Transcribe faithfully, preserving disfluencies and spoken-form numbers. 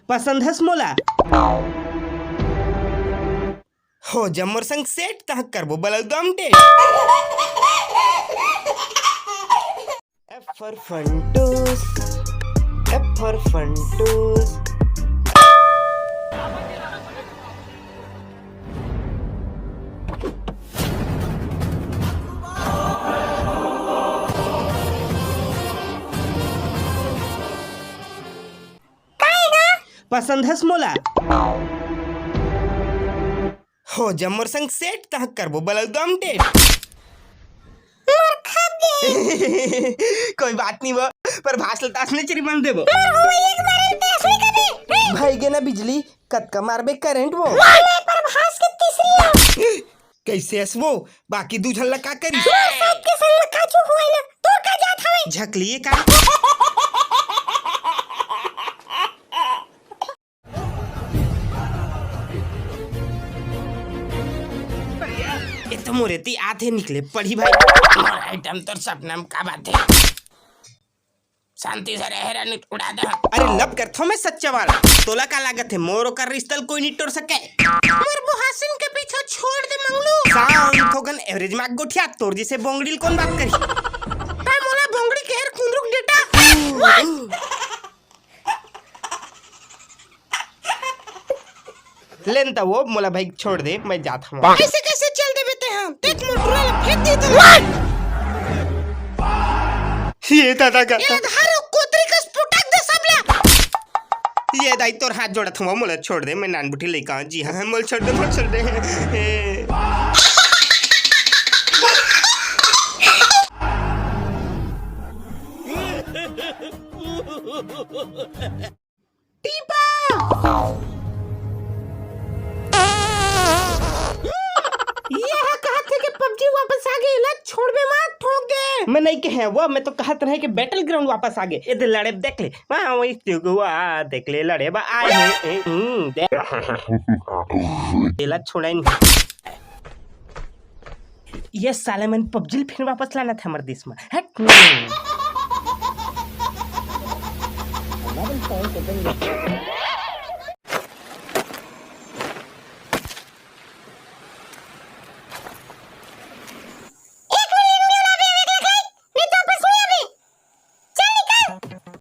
पसंद हस मोला? हो जा मोर संग सेट, तहाँ करबो बलौदम date. F for Funtoos, F for Funtoos। पसंद हस मोला? हो जा मोर संग सेट, तहाँ करबो बलौदम डेट। मोर खप गे। कोई बात नहीं वो, पर भास लतास ने चरी बन देबो। मोर हो एक बार ते असली कबे। भाई गे ना बिजली, कतका मारबे करंट वो। मैं पर भास के तीसरी हूँ। कैसे हस वो? बाकी दू झन ला का करी? मोर साथ के संग में काचू हुआ ना, तोर का जात हवे? झकलिए का? ए तो मोरे ती आथे निकले पड़ी भाई। मोर आइटम तोर सपना में का बात है? शांति से रहे, रानी उड़ा दे। अरे लब करथो मैं सच्चा वाला। तोला का लागत है मोर ओकर रिश्ता ल कोई नहीं तोड़ सके? मोर बोहासिन के पीछा छोड़ दे मंगलू। साउंड थोकन एवरेज मार्क गोठिया, तोर जैसे बोंगड़ी ल कौन बात करी? ता मोला बोंगड़ी के हर कुंदरुक डेटा। लेन त वो मोला भाई छोड़ दे, मैं जात हूँ। ऐसे कैसे चल देबे ते हम? देख मोर टुरा ला फेंक दे तो। ये दादा का। ये धारो कोतरी कस पुटक दे सबला। ये दाई तोर हाथ जोड़त हूँ, मोला छोड़ दे, मैं नान बुटी लइका हूँ। जी हाँ, मोला छोड़ दे, मोला छोड़ दे। टीपा! ये ह कहत हे कि पबजी वापस आ गे, ला छोड़बे मत, ठोक दे। मैं नहीं कहे वो, मैं तो कहत रहे कि बैटल ग्राउंड वापस आ गे। ये दे लड़े देख ले, वहाँ वही चुगवा देख ले, लड़े बा आए हैं। ए, हम्म, देख। ये ला छोड़े नहीं। ये साले मन पबजी ल फिर वापस लाना था हमर देश में। हट।